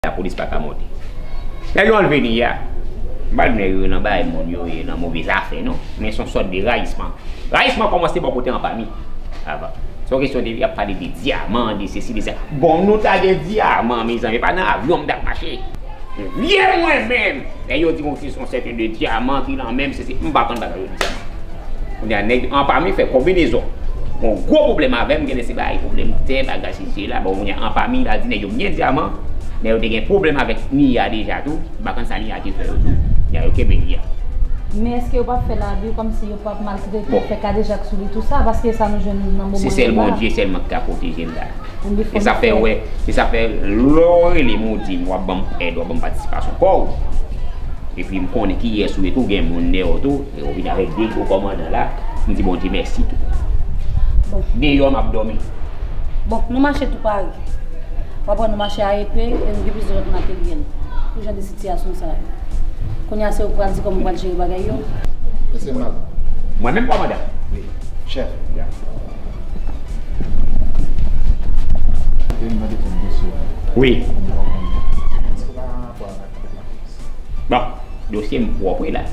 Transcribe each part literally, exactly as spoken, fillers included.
Lapolis pa ka monte. Lè yo anlve Nia, m pa di nèg yo nan bay moun yo ye nan move zafè, non. Men se yon sòt de rayisman. Rayisman kòmanse bò kote Anpami avan. Se yon kesyon de, y ap pale de dyaman, de sesi, de sa. Bon, nou ta gen dyaman, mezanmi, pa nan avyon m t ap mache. Vye mwen menm, lè yo di yon, yon sèten de dyaman ki nan men m, se, se, m pa konn bagay yo di dyaman. Kounye a, nèg Anpami fè konbinezon. Gon gwo pwoblèm avè m, genlè se bagay pwoblèm tè, bagay sesi la. Bon, kounye a, Anpami la di nèg yo m gen dyaman, nèg yo te gen pwoblèm avèk Nia deja tou, m pa konn sa Nia te fè yo tou. Nia yo kenbe Nia. Men èske yo p ap fè labi kòmsi yo p ap maltrete, fè kadejak sou li, tou sa, paske sa nou jwenn nan moman yo la. Se sèl Bondye sèlman ki ka pwoteje m la. E sa fè, wè, e sa fè, lè w rele m, ou di m w ap ban m èd, w ap ban m patisipasyon pa w. Epi m konnen kiyès ou ye tou, gen moun dèyè w tou, e w vin avèk de gwo kòmandan la, m di Bondye mèsi tou. Bon. Deyò m ap dòmi. Bon, nou mache tou pare. W ap wè nou mache a epe, e nou gen plizyè lòt materyèl pou jan de sitiyasyon sa yo. Kounye a, se ou k pral di kòman ou pral jere bagay yo. Mesye m ap. Mwen menm kòmandan? Wi, chèf. Ya. Wi. Bon, dosye m pwòp wi la.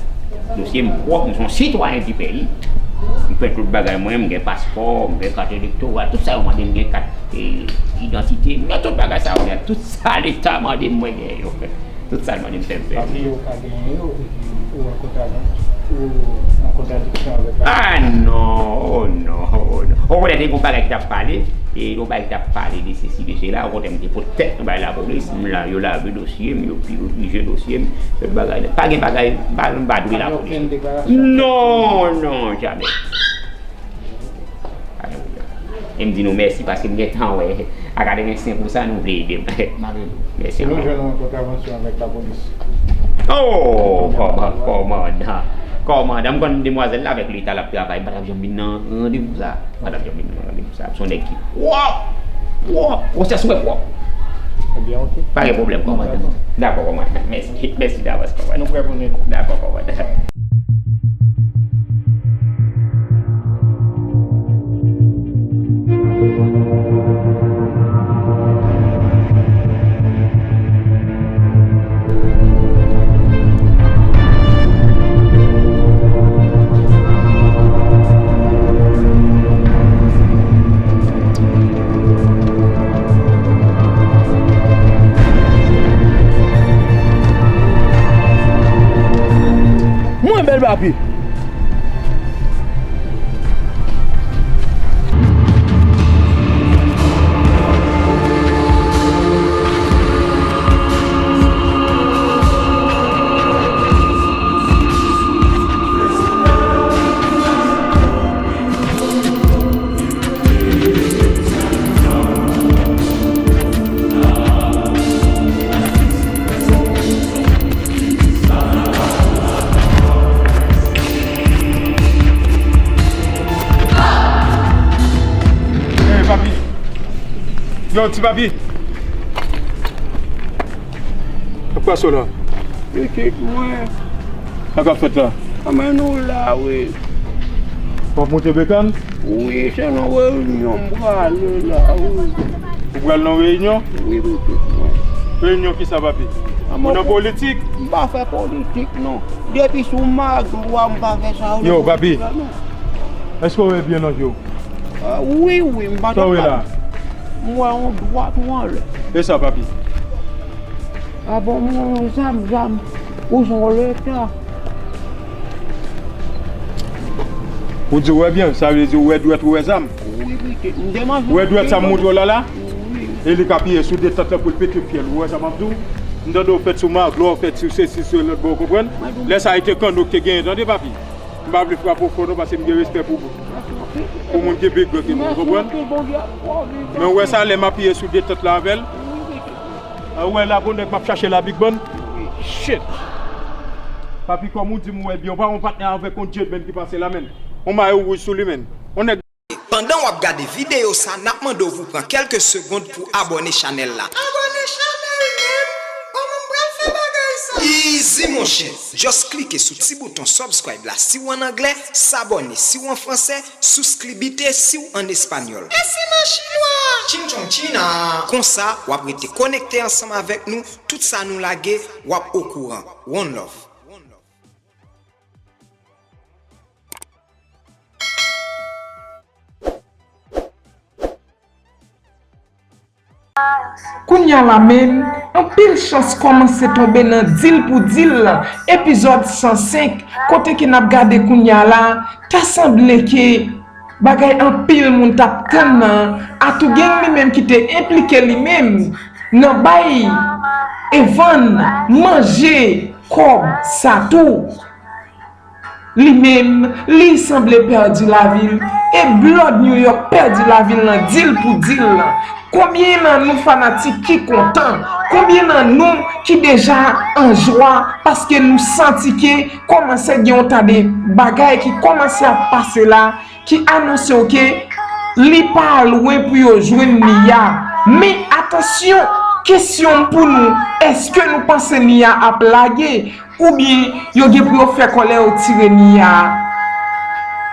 Dosye m pwòp, m se yon sitwayen di peyi. M fè tout bagay mwen, m gen paspò, m gen kat elektoral, tout sa yo mande m, gen kat, e, idantite, m gen tout bagay sa yo nèt. Tout sa leta mande m, mwen gen yo. Tout sa l mande m fè, m fè. Paske yo ka genyen yo, epi ou an kontra-, ou an kontradiksyon avèk la. Ah non, oh non, oh non. Okontrè, te gen yon bagay ki t ap pale, e yon bagay ki t ap pale de sesi, de sela, okontrè, m te pot tèt nan bay lapolis, m la, yo lave dosye m, yo pi-, yo pije dosye m, tout bagay. Pa gen bagay, m pa, m pa dwe lapolis. Non, non, jamè. Pa gen pwoblèm. E m di nou mèsi paske m gentan wè a katrevensenk pou san nou vle ede m. Mèsi anpil. Si nou jwenn yon kontravansyon avèk lapolis. Oh, kòman, kòmandan. Kòmandan, m konn demwazèl la avèk leta l ap travay, m pa t ap janm vin nan randevou sa. M pa t ap janm vin nan randevou sa. Se yon nèg ki pwòp, pwòp, gwosès mwen pwòp. Ebyen, oke. Pa gen pwoblèm, kòmandan. Dakò. Dakò, kòmandan. Mèsi, mèsi davans, kòmandan. Nou prè pou nou ede. Dakò, kòmandan. Mwen bèl papi. Hey, papi. Yo, ti papi. Sa k pase w la? Pitit mwen. Sa k ap fèt la? Kòman nou la, wi. W ap monte Bekann? Wi, se nan reyinyon m prale la, wi. Ou pral nan reyinyon? Wi, pitit mwen. Reyinyon kisa, papi? Ou nan politik? M pa fè politik, non. Depi sou Maglo a, m pa fè sa yo nan politik la, non. Yo, papi. Èske w wè byen nan je w? Ah, wi, wi, m pa t ap pale. Sa w wè la? M wè yon dwat, yon anlè. E sa, papi? Ah bon, m wè yon zam, zam. Ou se yon leta. Ou di w wè byen, sa vle di w wè dwèt, ou wè zam? Wi, pitit, m te manje. Ou wè dwèt sa m montre w la, la? Wi. E li k apiye sou detant lan pou l pete fyèl. Ou wè sa m ap di w? M tande w fèt sou Maglo, w fèt sou sesi, sou lòt bò, w konprann? Lè sa a, e te kanno ki te genyen, tande, papi? M pa vle frape w fò non, paske m gen respè pou, pou moun ki pi gran ke mwen, w konprann? Men w wè sa, lè m apiye sou detant la avè l, a, w wè la, gon nèg m ap chache la, Big Ban. Shit! Papi, kòm ou di m, ou wè byen, ou pa yon patnè avèk yon gentleman ki pase la, menn. Yon mayo wouj sou li, menn. Yon nèg. Pandan w ap gade videyo sa, n ap mande w pou pran kèlke segonn pou abòne chanèl la. Abòne chanèl, menn? Kòman m pral fè bagay sa? Easy monchè, just klike sou ti bouton subscribe la si w ann anglè, s'abonner si w an fransè, suscribite si w ann espanyòl. E si m an chinwa? Chin chong china. Konsa, w ap rete konekte ansanm avèk nou, tout sa nou lage, w ap okouran. One love. Kounye a la menm, anpil chans kòmanse tonbe nan Deal pou Deal, epizòd san senk, kote ke n ap gade kounye a la, ta sanble ke bagay anpil moun t ap tann nan, Atougang li menm ki te enplike li menm nan bay e vann manje kòb sa tou. Li menm, li sanble pèdi lavi l, e Blood New York pèdi lavi l nan Deal pou Deal lan. Konbyen nan nou fanatik ki kontan? Konbyen nan nou ki deja an jwa paske nou santi ke kòmanse gen yon ta de bagay ki kòmanse ap pase la, ki anonse w ke li pa lwen pou yo jwenn Nia? Men atansyon, kesyon m pou nou, èske nou panse Nia ap lage? Oubyen yo gen pou yo fè kòlè yo tire Nia a?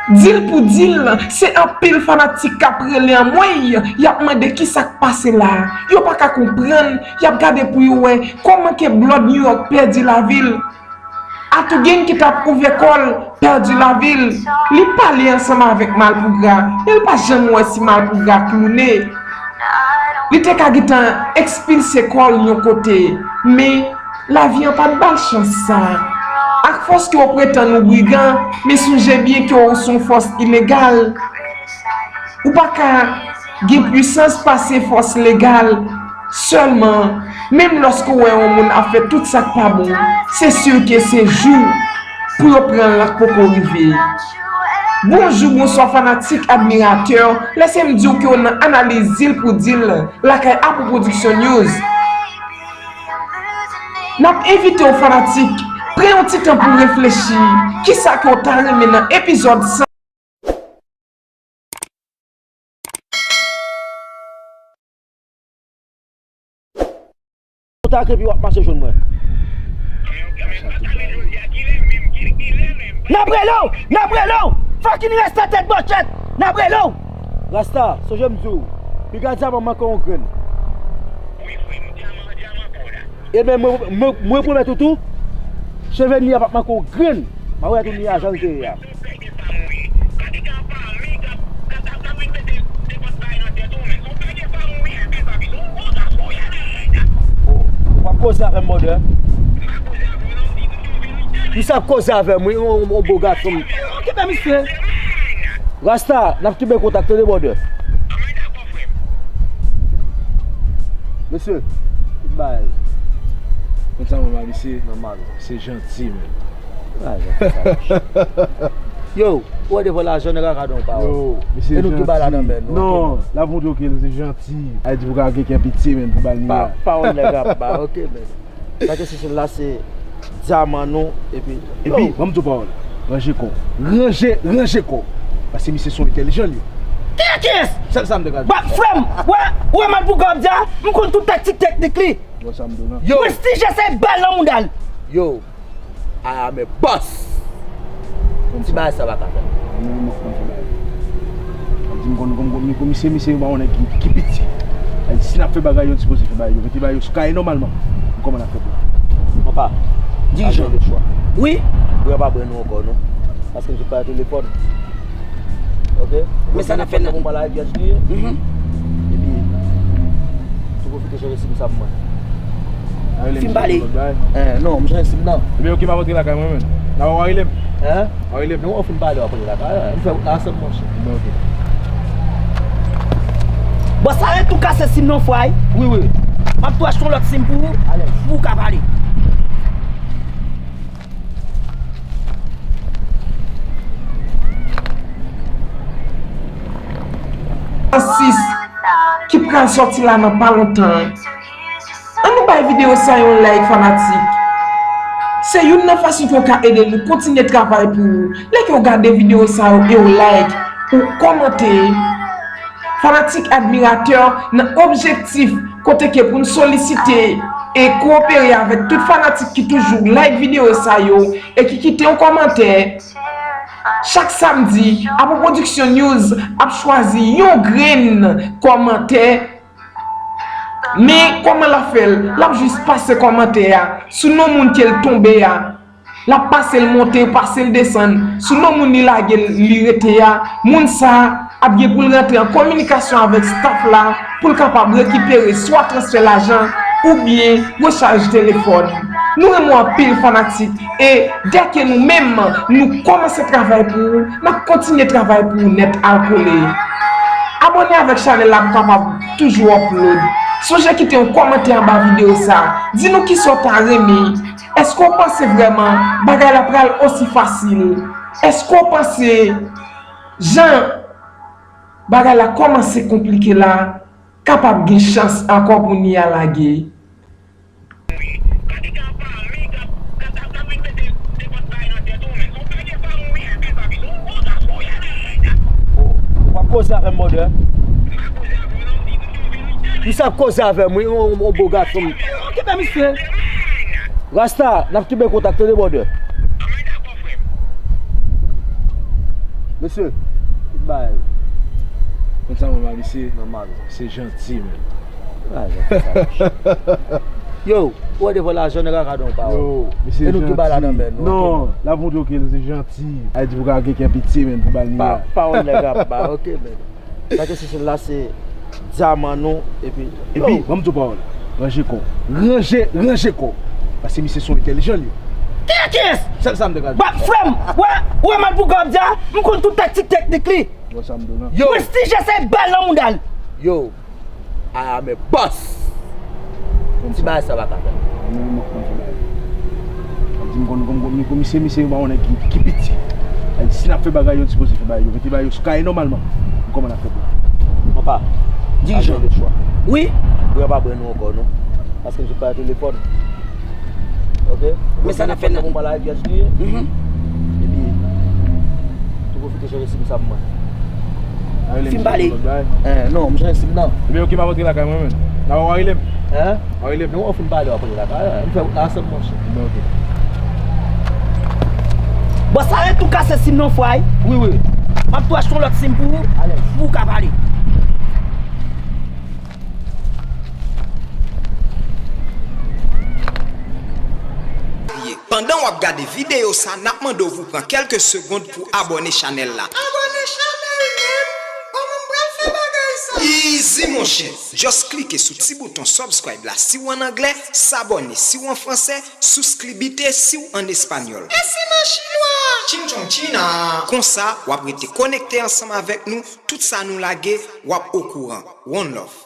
Deal pou Deal, se anpil fanatik k ap rele anmwey, y ap mande kisa k pase la. Yo pa ka konprann, y ap gade pou yo wè kòman ke Blood New York pèdi lavi l. Atougang ki t ap ouvè kò l pèdi lavi l. Li pale ansanm avèk Malpougra, men l pa janm wè si Malpougra kloune. Li te ka gentan ekspilse kò l yon kote, men lavi an pa t ba l chans sa. Ak fòs ke w pretann ou brigan, men sonje byen ke w se yon fòs ilegal. Ou pa ka gen pwisans pase fòs legal. Sèlman, menm lòske w wè yon moun ap fè tout sa k pa bon, se si ke se jou pou yo pran l la k poko rive. Bonjou, bonswa fanatik, admiratè, lèse m di w ke w nan analiz Deal pou Deal lakay Apou Production News. N ap envite w fanatik, pran yon ti tan pou reflechi, kisa ke w ta renmen nan epizòd san? Ou ta epi w ap mache jwenn mwen. N ap rele w! N ap rele w! Fucking Rasta tèt bòchèt! N ap rele w! Rasta, sonje m di w, piga dyaman manke yon grenn. Ebyen, mwen, mwen, mwen pwomèt ou tou, cheve Nia p ap manke yon grenn. M a wè tou Nia jan l te ye a. Oh, w ap koze avè m, brother? Misye ap koze avè m, wi, yon, yon, yon bo gason. Okipe misye. Rasta, n ap kenbe kontak, tande, brother. Mesye, tout bagay. Konn sa mwen ba misye? Nòmal. Se janti, men. Ah, janti sa. Yo, ou wè devan lajan, nèg la ka don pawòl. Yo, misye janti. E nou ki ba la nan men nou, non, oke, men. L ap montre w ke l se janti. Ay di pou ka gen kè pitye, men, pou ba l Nia. Pa, pawòl nèg la ba, oke, men. Sa ke se sèl la, se dyaman nou, epi, epi, yo, ban m di w pawòl. Ranje kò w. Ranje, ranje kò w. Paske misye se yon entèlijan, li. Kiyès, kiyès? Sèl sa m te ka di. Ba, frè m, wè, wè Malpougra ap di a, m konn tout taktik teknik li. Wè sa m di w la. Yo. Prestije se bal nan mouda l. Yo. I am a boss. Ti bagay sa pa ka fè. Mwen, mwen, mwen fè bagay. Sa di m konn, konn, konn, misye, misye, yon nèg ki, ki piti. Sa di si n ap fè bagay yo, n sipoze fè bagay yo. Mete bagay yo sou kaye nòmalman. M kòman n ap fè pou la. Papa, dirijan. Wi. Bwè pa bwè nou ankò, non. Paske m sot pale telefòn. Ok? Men sa n ap fè nan. Bon, pale ak Jès li ye. Mhm. Epi, tou pwofite chanje sim sa pou mwen. Fin pale. Eh, non, m chanje sim nan. Ebyen, ok, m ap antre lakay mwen, menm. Nan w a rele m. Hein? W a rele m. Non, w fin pale, w ap antre lakay. M fè wout la ansanm, monchè. Bon, ok. Bon, sa ret tou kase sim nan fwa, wi. Wi, wi. M ap tou achte yon lòt sim pou ou. Alèz. Pou ou ka pale. Sis ki pral sòti la nan pa lontan. Ann nou bay videyo sa yon like, fanatik. Se youn nan fason ke w ka ede nou kontinye travay pou ou. Lè ke w gade videyo sa yo e w like, ou kòmante. Fanatik, admiratè, nan objektif kote ke pou n solisite e kowopere avèk tout fanatik ki toujou like videyo sa yo e ki kite yon kòmantè. Chak samdi, Apre Production News ap chwazi yon grenn kòmantè. Men kòman l ap fè l? L ap jis pase kòmantè a sou non moun ke l tonbe a. L ap pase l monte, pase l desann. Sou non moun li lage l, li rete a, moun sa a ap gen pou l rantre an kominikasyon avèk staff la pou l kapab rekipere swa transfè lajan oubyen rechaj telefòn. Nou renmen w anpil fanatik e dèke nou menm nou kòmanse travay pou ou, n ap kontinye travay pou ou nèt alkole. Abòne avèk chanèl la pou kapab toujou upload. Sonje kite yon kòmantè anba videyo sa. Di nou kisa w ta renmen. Èske w panse vrèman bagay la pral osi fasil? Èske w panse jan bagay la kòmanse konplike la kapab gen chans ankò pou ni a lage? W ap koze avè m, brother. Misye ap koze avè m, wi, yon, yon bo gason. Kenbe misye. Rasta, n ap kenbe kontak, tande, brother. Mesye, tout bagay. Konn sa mwen ba misye? Nòmal. Se janti, men. Ah, janti sa. Yo, ou wè devan lajan nèg la ka don pawòl. Yo, misye janti. E nou ki ba la nan men nou. Non, l ap montre w ke l se janti. A di pou ka gen kè pitye, men, pou ba l ni a. Pawòl nèg la ba, ok, men. Sa ke se sèl la se dyaman nou epi. Epi, ban m di w pawòl. Ranje kò w. Ranje, ranje kò w. Paske misye se yon entèlijan li ye. Kiyès, kiyès? Sèl sa m te ka di. Ba, frè m, wè, wè Malpougra ap di a, m konn tout taktik teknik li. Wè sa m di w lan. Yo. Prestije se bal nan mouda l. Yo. I am a boss. Ti bagay sa pa ka fèt. Mwen menm mwen konn fè bagay. Sa di m konn konn konn komisè misye yo pa konnen ki ki piti. Sa di si n ap fè bagay yo n sipoze fè bagay yo mete bagay yo sou kaye nòmalman. M kòman n ap fè pou la. Papa, dirijan. Wi. Bwè pa bwè nou ankò non. Paske m sot pale telefòn. Ok. Men sa n ap fè nan. Bon bagay vyèj li ye. Epi tou pwofite chanje sim sa pou mwen. Fin pale. Eh, non, m chanje sim nan. Ebyen ok, m ap antre lakay mwen menm. Nan w a rele m. Hein? W a rele m. Non, w fin pale, w ap antre lakay. M fè wout la ansanm monchè. Ebyen ok. Bon, sa ret tou kase sim nan fwa wi. Wi, wi. M ap tou achte yon lòt sim pou ou. Alèz. Pou ou ka pale. Pandan w ap gade videyo sa, n ap mande w pou pran kèlke segonn pou abòne chanèl la. Abòne chanèl menm? Kòman m pral fè bagay sa? Easy monchè! Just klike sou ti bouton subscribe la si w ann anglè, s'abonner si w an fransè, suscribite si w ann espanyòl. E si m an chinwa? Chin chong china! Konsa, w ap rete konekte ansanm avèk nou, tout sa nou lage, w ap okouran. One love.